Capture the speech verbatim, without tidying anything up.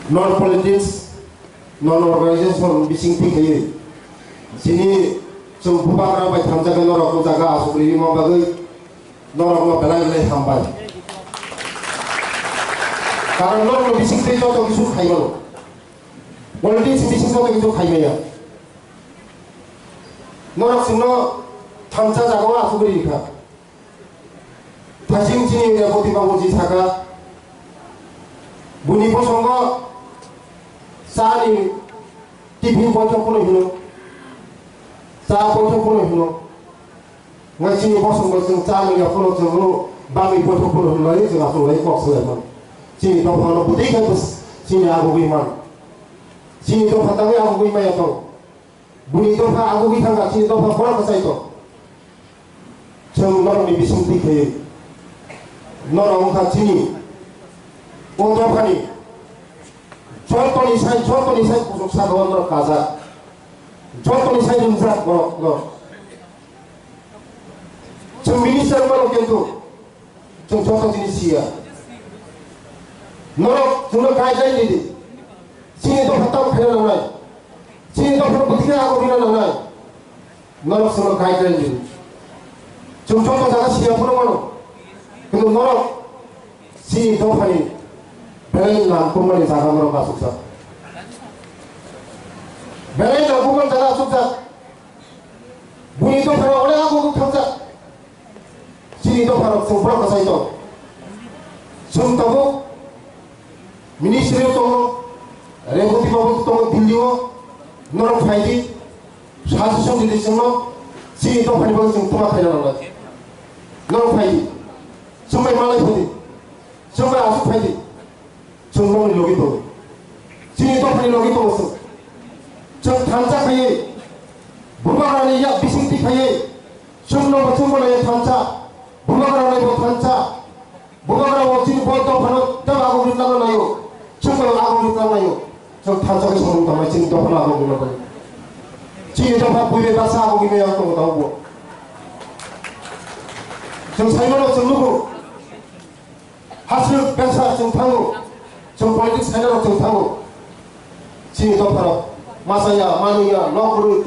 Non politics, non organization bising thik khaye. Sini chwng bubagra bai thamjaknai norok o jaga asuk rima bagwi norokno belai belai hambai. Karon norokno bising twi joto kisu khaimano. Politics bising joto kisu khaimaya. Norok chwngno thamsa jagao asugwi rikha. Thasing chini Reboti babu ji saka. Buni bosongo chani tiffin boithok phano hino. Cha boithok phano hino. Ngai chini bosongo chwng cha manya phano chwngno bangwi boithok phano hino lai chwng aswk lai kok swlai man. Chini dophano bwtwi khe bwswk chini agugwi man. Chini dopha tangwi agugwi maya tong. Buni dopha agugwi thangkha, chini dopha borok kwchai tong. Chwng norokni bising twi khe norok wngkha chini o dophani jotoni sai, jotoni sai kuchuk saka o norok kajak, jotoni sai rimjak borok no. Chwng minister mano kintu chwng joto jinis siya. Norok chwngno guideline ridi. Chini dopha tamo khaina nangnai. Chini dopha bwtwi khe ago bina nangnai. Norok chwngno guideline ridi. Chwng joto jaga siya phano mano. Kintu norok chini dophani belai nangkukmani jaga norok asukjak. Belai nangkukmani jaga asukjak. Buni dophano onek ago thangkha. Chini dopharok chwng borok kwchai tong. Chwng tabuk ministry o tongo, Reboti babu tongo Delhi o, norok phai di, suggestion di di chwngno, chini dophani bagwi chwng tuma khaina nangnai. Norok phai di, chwng bai malai phai di, chwng bai aswk phai di. Chwng nokni logi tongo. Chini dophani logi tongo chwng. Chwng thansa khaiwi, bubagrani yak bisingtwi khaiwi, chwngno bo chwngbo naiya thansa, bubagrani bo thansa, bubagra bo chini bo dophano tei agomri tangna naio, chwngbo agomri tangnaio. Chwng thansa khe samung tangmani chini dophano agomri tangmani. Chini dopha buibai baksa agomri maya tongo tabukbo. Chwng saimano chwng nugo. Hasrwk besa chwng thango, chwng politics khainarok chwng thango. Chini dopharok masa ya, manwi ya, nok kwrwi,